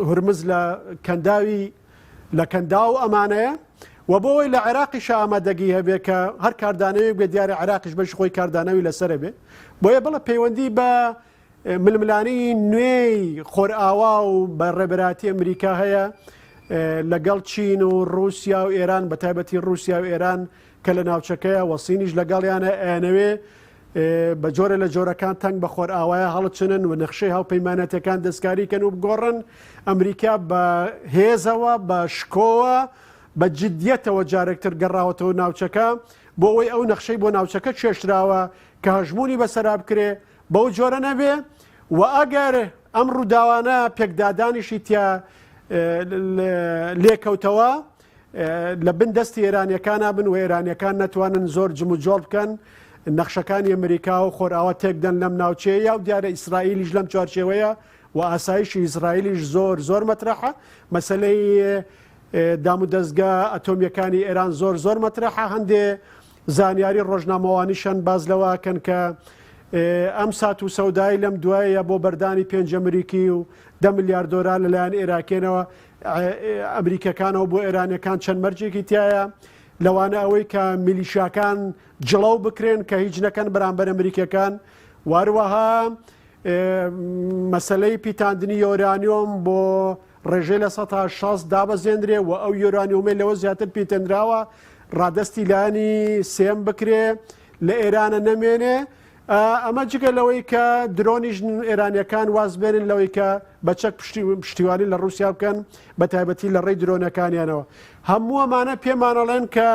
S2: هورمز لە کەنداوی لە کەنداو ئەمانەیە و بۆ ئەوەی لە عێراقیشا ئامادەگی هەبێ کە هەر کاردانەوەیەک بێ دیارە عێراقیش بەشی خۆی کاردانەوەی لەسەرە بێ بۆیە بەڵێ پەیوەندی بە ململانێی نوێی خۆرئاوا و بە ڕێبەراتی ئەمریکا هەیە لەگەڵ چین و رووسیا و ئێران بە تایبەتی رووسیا و ئێران کە لە ناوچەکەیە وەسینیش لەگەڵیانە ئەیانەوێ. بە جۆرە لە جۆرەکان تەنگ بە خۆرئاوایە هەڵچنن و نەخشەی هاوپەیمانەتەکان دەستکاری کەن و بگۆڕن. ئەمریکا بە هێزەوە، بە شکۆوە، بە جدیەتەوە جارێکتر گەڕاوەتەوە ناوچەکە بۆ ئەوەی ئەو نەخشەی بۆ ناوچەکە کێشراوە کە هەژموونی بەسەرا بکرێ بەو جۆرە نەبێ و ئەگەر ئەم ڕووداوانە پێکدادانیشی تیا لێکەوتەوە لە بن دەستی ئێرانیەکانا بن و ئێرانیەکان نەتوانن زۆر جموجۆڵ بکەن نەخشەکانی ئەمریکا و خۆرئاوا تێکدەن لەم ناوچەیە و دیارە ئیسرائیلیش لەم چوارچێوەیە و ئاسایشی ئیسرائیلیش زۆر زۆر مەترەحە مەسلەی دامودەزگا ئەتۆمیەکانی ئێران زۆر زۆر مەترەحە هەندێ زانیاری ڕۆژنامەوانیشن باز لەوەکەن کە ئەم سات و سەودای لەم دوایە بۆ بەردانی پێنج ئەمریکی و دە ملیار دۆلار لەلایەن ئێراکێنەوە ئەمریکەکانەوە بۆ ئێرانیەکان چەند مەرجێکی تایە لەوانە ئەوەی کە میلیشاکان جڵەو بکرێن کە هیچ نەکەن بەرامبەر ئەمریکەکان واروەها مەسلەی پیتاندنی یۆرانیۆم بۆ ڕێژەی 60% دابەزێنرێ و ئەو یۆرانیۆمەی لەوە زیاتر پیتێنراوە ڕادستی لایەنی سێم بکرێ لە ئێرانە نەمێنێ ئەمە جگە لەوەی کە درۆنیش ئێرانیەکان واز بێنن لەوەی کە بە چەک پشتیوانی لە ڕووسیا بکەن بە تایبەتی لە ڕێی درۆنەکانیانەوە. هەموو ئەمانە پێمانەڵێن کە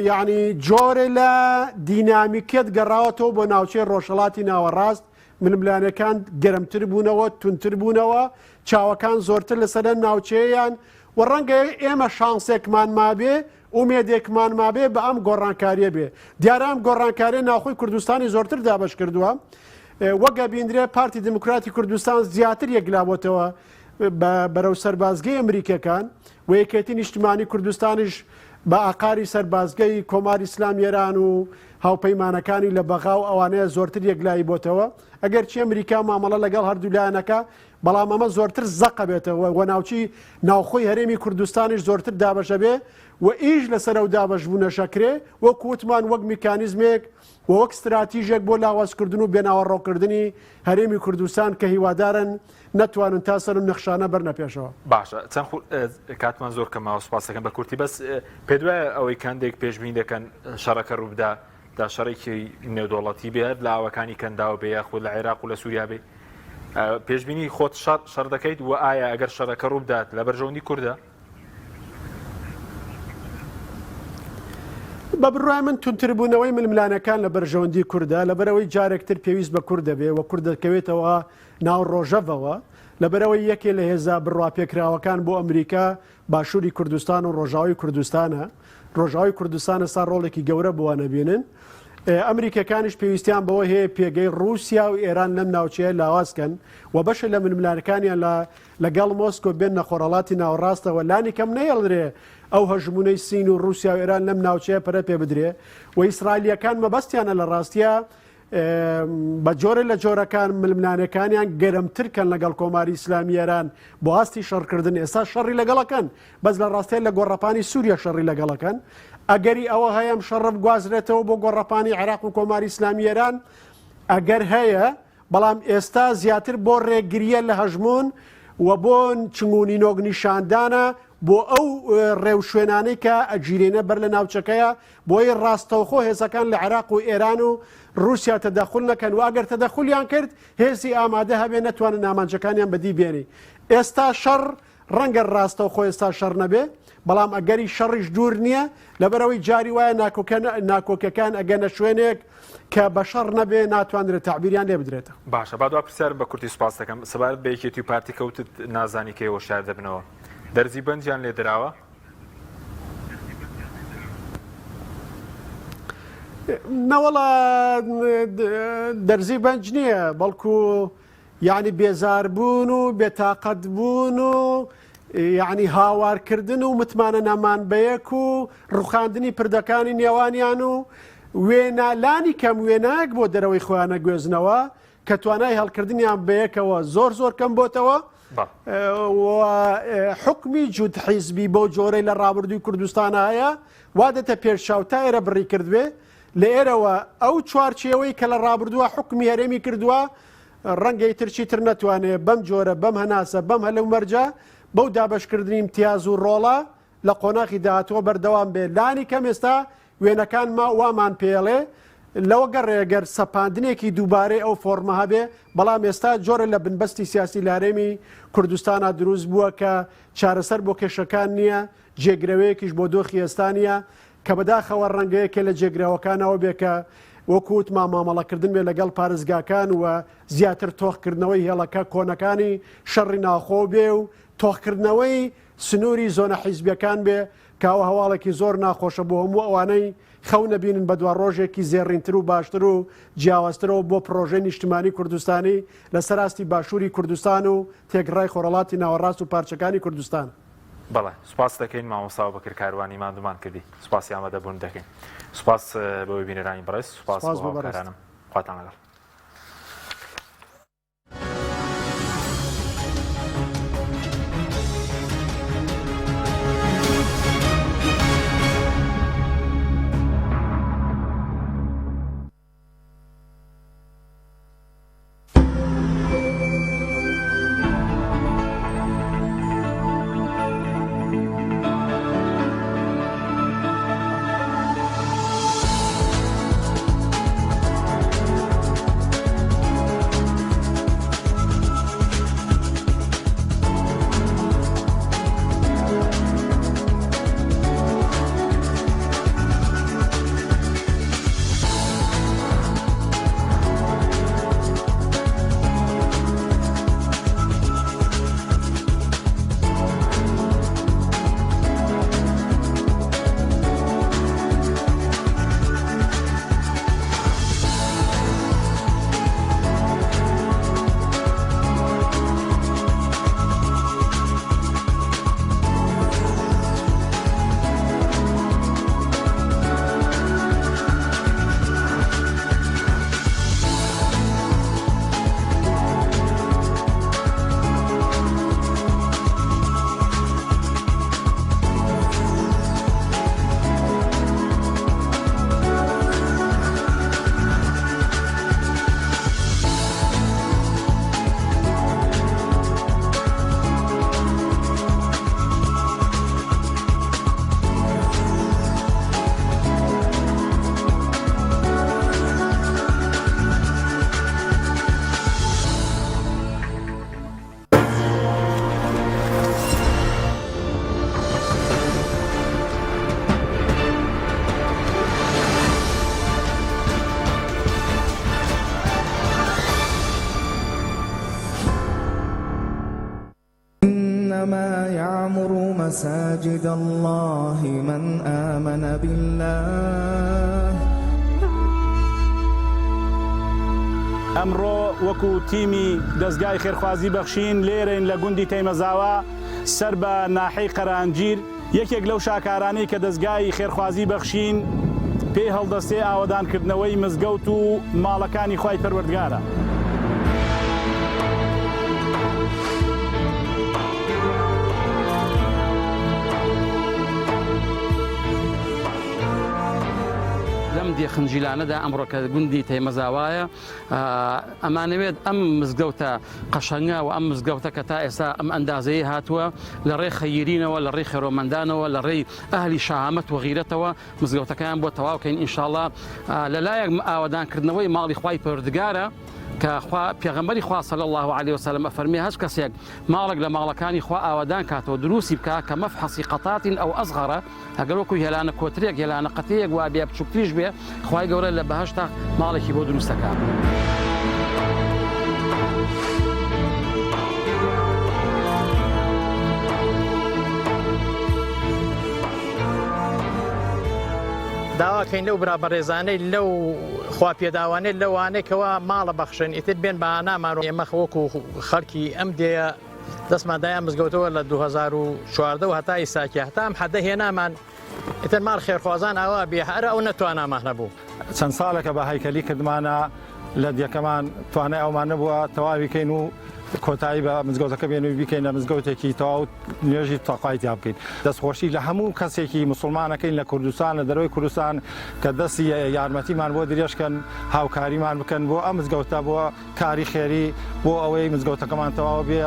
S2: یعنی جۆرێ لە دینامیکیەت گەڕاوەتەوە بۆ ناوچەی ڕۆژهەڵاتی ناوەڕاست، ململانێکان گەرمتر بوونەوە، توندتر بوونەوە، چاوەکان زۆرتر لەسەر ئەم ناوچەیەیان و ڕەنگە ئێمە شانسێکمان مابێ ئومێدێکمان مابێ بە ئەم گۆڕانکاریە بێ. دیارە ئەم گۆڕانکاریە ناوخۆی کوردستانی زۆرتر دابەش کردووە. وەک ئەبیندرێ پارتی دیموکراتی کوردستان زیاتر یەکلابۆتەوە بە بەرەو سەربازگەی ئەمریکەکان و یەکێتی نیشتمانی کوردستانیش بە ئاقاری سەربازگەی کۆماری ئیسلامی ئێران و هاوپەیمانەکانی لە بەغا و ئەوانەیە زۆرتر یەکلایی بۆتەوە. ئەگەرچی ئەمریکا مامەڵە لەگەڵ هەردوو لایەنەکە بەڵام ئەمە زۆرتر زەقە بێتەوە و ناوچی ناوخۆی هەرێمی کوردستانیش زۆرتر دابەشەبێ و ئیش لەسەر ئەو دابەشبوونەش ئەکرێ وەک وتمان وەک میکانیزمێک و وەک ستراتیژێک بۆ لاوازکردن و بێناوەڕۆکردنی هەرێمی کوردستان کە هیوادارن نەتوانن تا سەر و نەخشانە بەرنە پێشەوە.
S1: باشە چەند کاتمان زۆر کەماوە سوپاس دەکەم بە کورتی بەس پێت وایە ئەوەی کە هەندێک پێشبینی دەکەن شەڕەکە ڕووبدا دا شەڕێکی نێودەوڵەتی بێ هەر لە ئاوەکانی کەنداو بێ یاخود لە عێراق و لە سووریا بێ پێشبینی خۆت شەڕ شەڕ دەکەیت و ئایا ئەگەر شەڕەکە ڕووبدات لە بەرژەوەندی کوردە؟
S2: بە بڕوای من توندتربوونەوەی ململانەکان لە بەرژەوەندی کوردە لەبەرئەوەی جارێکتر پێویست بە کورد دەبێ و کورد دەکەوێتەوە ناو ڕۆژەڤەوە لەبەرئەوەی یەکێ لە هێزە بڕواپێکراوەکان بۆ ئەمریکا باشووری کوردستان و ڕۆژاوای کوردستانە. ڕۆژاوای کوردستان ئێستا ڕۆڵێکی گەورە بۆوان ئەبینن. ئەمریکەکانیش پێویستیان بەوە هەیە پێگەی ڕووسیا و ئێران لەم ناوچەیە لاواز کەن و بەشێ لە ململانەکانیان لە لەگەڵ مۆسکۆ بێننە خۆرهەڵاتی ناوەڕاستەوە لانی کەم نەهێڵدرێ ئەو هەژموونەی سین و ڕووسیا و ئێران لەم ناوچەیە پەرە پێ بدرێ و ئیسرائیلییەکان مەبەستیانە لە ڕاستیا بە جۆرێ لە جۆرەکان ململانێکانیان گەرمتر کەن لەگەڵ کۆماری ئیسلامی ئێران بۆ ئاستی شەڕکردن ئێستا شەڕی لەگەڵەکەن بەس لە ڕاستیان لە گۆڕەپانی سووریا شەڕی لەگەڵەکەن ئەگەری ئەوە هەیە ئەم شەڕە بگوازرێتەوە بۆ گۆڕەپانی عێراق و کۆماری ئیسلامی ئێران ئەگەر هەیە بەڵام ئێستا زیاتر بۆ ڕێگریە لە هەژموون و بۆ چنگ و نینۆک نیشاندانە بۆ ئەو ڕێوشوێنانەی کە ئەگیرێنە بەر لە ناوچەکەیە بۆیە ڕاستەوخۆ هێزەکان لە عێراق و ئێران و ڕووسیا تەدەخول نەکەن و ئەگەر تەدەخولیان کرد هێزی ئامادە هەبێ نەتوانن ئامانجەکانیان بەدی بێنی. ئێستا شەڕ ڕەنگە ڕاستەوخۆ ئێستا شەڕ نەبێ بەڵام ئەگەری شەڕیش دوور نییە لەبەرئەوەی جاری وایە ناکۆکەکان ئەگەنە شوێنێک کە بە شەڕ نەبێ ناتوانرێت تەعبیریان لێ بدرێتەوە.
S1: باشە با دوا پرسیارم بە کورتی سوپاست دەکەم سەبارەت بە یەکێتی و پارتی کە وتت نازانی کەی هۆشیار دەبنەوە دەرزی بەنجیان لێ دراوە؟
S2: نەوەڵا دەرزی بەنج نییە بەڵکو یعنی بێزاربوون و بێتاقەت بوون و یعنی هاوارکردن و متمانە نەمان بەیەک و ڕوخاندنی پردەکانی نێوانیان و وێنا لانی کەم وێنایەک بۆ دەرەوەی خۆیانە گوێزنەوە کە توانای هەڵکردنیان بەیەکەوە زۆر زۆر کەم بۆتەوە و حوکمی جووت حیزبی بەو جۆرەی لە ڕابردووی کوردستان هەیە وا دێتە پێش چاو تا ئێرە بڕی کردبێ لە ئێرەوە ئەو چوارچێوەی کە لە ڕابردووە حوکمی هەرێمی کردووە ڕەنگە ئیتر چیتر نەتوانێ بەم جۆرە بەم هەناسە بەم هەلومەرجە بەو دابەشکردنی ئیمتیاز و ڕۆڵە لە قۆناغی داهاتووە بەردەوام بێ لانی کەم ئێستا وێنەکان ما وامان پێڵێ. لەوە گەڕێ گەر سەپاندنێکی دووبارەی ئەو فۆڕمە هەبێ، بەڵام ئێستا جۆرە لە بنبەستی سیاسی لە هەرێمی کوردستانا دروست بووە کە چارەسەر بۆ کێشەکان نییە، جێگرەوەیەکیش بۆ دۆخی ئێستا نییە، کە بەداخەوە ڕەنگە یەکێ لە جێگرەوەکان ئەوە بێ کە وەکو وتمان مامەڵەکردن بێ لەگەڵ پارێزگاکان و زیاتر تۆخکردنەوەی هێڵەکە کۆنەکانی شەڕی ناوخۆ بێ و تۆخکردنەوەی سنووری زۆنە حیزبیەکان بێ کە ئەوە هەواڵێکی زۆر ناخۆشە بۆ هەموو ئەوانەی خەون ئەبینن بە دواڕۆژێکی زێڕینتر و باشتر و جیاوازترەوە بۆ پڕۆژەی نیشتمانی کوردستانی لەسەر ئاستی باشووری کوردستان و تێکڕای خۆرهەڵاتی ناوەڕاست و پارچەکانی کوردستان.
S1: بەڵێ سوپاست دەکەین مامۆستا ئەبوبەکر کاروانی ماندوومان کردی سوپاسی ئامادەبوونت دەکەین سوپاس بۆ بینەرانی بەڕێز سوپاس
S2: سوپاس
S1: بۆ
S2: بۆ بەڕێزت.
S1: هاوکارانم خواتان لەگەڵ.
S3: إنما يعمر مساجد الله من آمن بالله.
S4: ئەمڕۆ وەکو تیمی دەزگای خێرخوازی بەخشین لێرەین لە گوندی تەیمەزاوا سەر بە ناحیەی قەرەئەنجیر، یەکێک لەو شاکارانەی کە دەزگای خێرخوازی بەخشین پێی هەڵدەستێ ئاوەدانکردنەوەی مزگەوت و ماڵەکانی خوای پەروەردگارە.
S5: لەم دێ خنجیلانەدا ئەمڕۆ کە گوندی تەیمەزاوایە ئەمانەوێت ئەم مزگەوتە قەشەنگە و ئەم مزگەوتە کە تا ئێستا ئەم ئەندازەیە هاتووە لە ڕێی خەیرینەوە لە ڕێی خێرۆمەندانەوە لە ڕێی ئەهلی شەهامەت و غیرەتەوە مزگەوتەکەیان بۆ تەواو کەین ئینشاڵڵا لەلایەک ئاوەدانکردنەوەی ماڵی خوای پەروەردگارە کە خوا پێغەمبەری خوا صلی الله علیه وسلم ئەفەرمێ هەچ کەسێک ماڵێک لە ماڵەکانی خوا ئاوەدان کاتەوە دروستی بکا کە مەفحەسی قەتاتین ئەو ئەصغەرە ئەگەر وەکو هێلانە کۆترێک هێلانە قەتەیەک وابێ بچووکتریش بێ خوای گەورە لە بەهەشتا ماڵێکی بۆ دروست دەکا.
S6: داواکەین لەو برا بەڕێزانەی لەو خوا پێداوانەی لەوانەی کەوا ماڵە بەخشن ئیتر بێن بە هانامان و ئێمە وەکو خەڵکی ئەم دێیە دەستمان دایە مزگەوتەوە لە 2014 و هەتا ئیساکیە هەتا ئەم حەدە هێنامان ئیتر ماڵ خێرخوازان ئاوا بێ هەر ئەو نەتوانامان هەبوو.
S4: چەند ساڵێکە بە هەیکەلی کردمانە لە دێکەمان توانای ئەومان نەبووە تەواوی کەین و کۆتایی بە مزگەوتەکە بێن و بیکەینە مزگەوتێکی تەواو نوێژی تەقوای تیا بکەین. دەستخۆشی لە هەموو کەسێکی موسڵمانەکەین لە کوردستان لە دەرەوەی کوردستان کە دەستی یارمەتیمان بۆ درێژکەن هاوکاریمان بکەن بۆ ئەم مزگەوتە بۆ کاری خێری بۆ ئەوەی مزگەوتەکەمان تەواو بێ.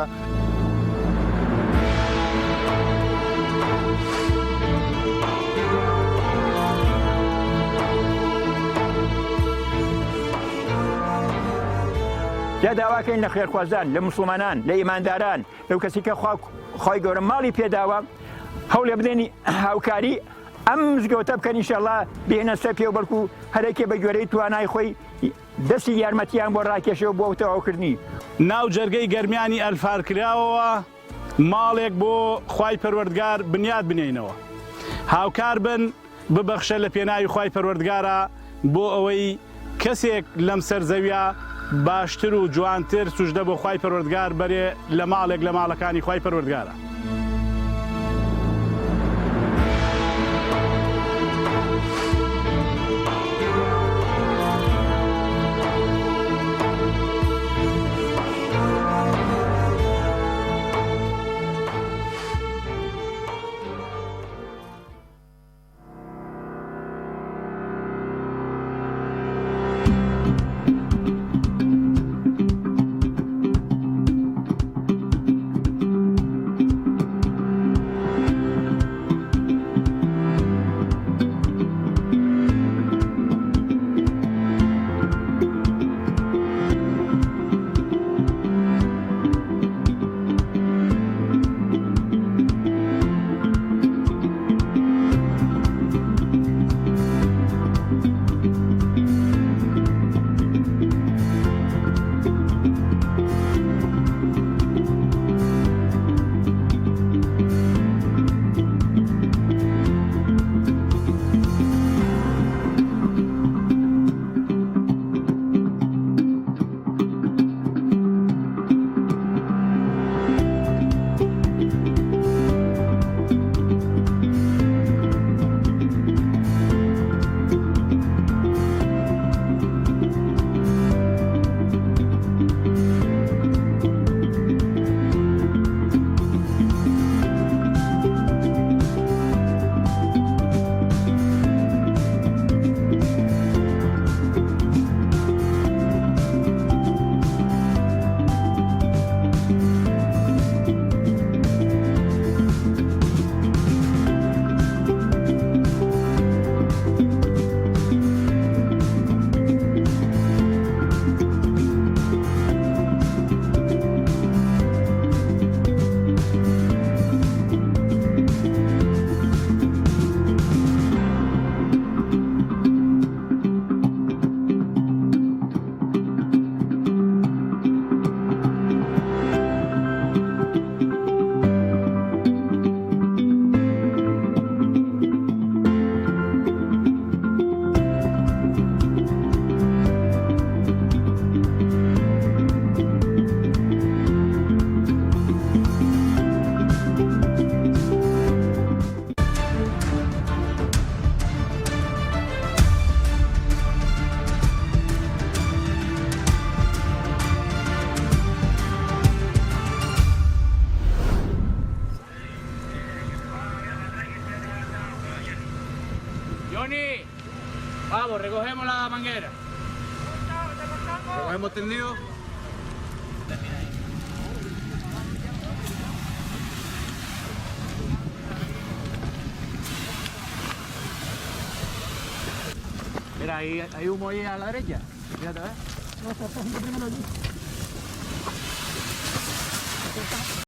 S7: جا داواکەین لە خێرخوازان، لە موسڵمانان، لە ئیمانداران، لەو کەسی کە خوا خوای گەورە ماڵی پێداوە هەوڵێ بدەین هاوکاری ئەم مزگەوتە بکەن ئینشەڵا بێنە سەر پێ و بەڵکو هەرێکێ بە گوێرەی توانای خۆی دەستی یارمەتیان بۆ ڕاکێشێ و بۆ تەواوکردنی.
S8: ناو جەرگەی گەرمیانی ئەلفارکراوەوە ماڵێک بۆ خوای پەروەردگار بنیات بنێینەوە هاوکار بن ببەخشە لە پێناوی خوای پەروەردگارا بۆ ئەوەی کەسێک لەم سەر زەویە باشتر و جوانتر سوجدە بۆ خوای پەروەردگار بەرێ لە ماڵێک لە ماڵەکانی خوای پەروەردگارا.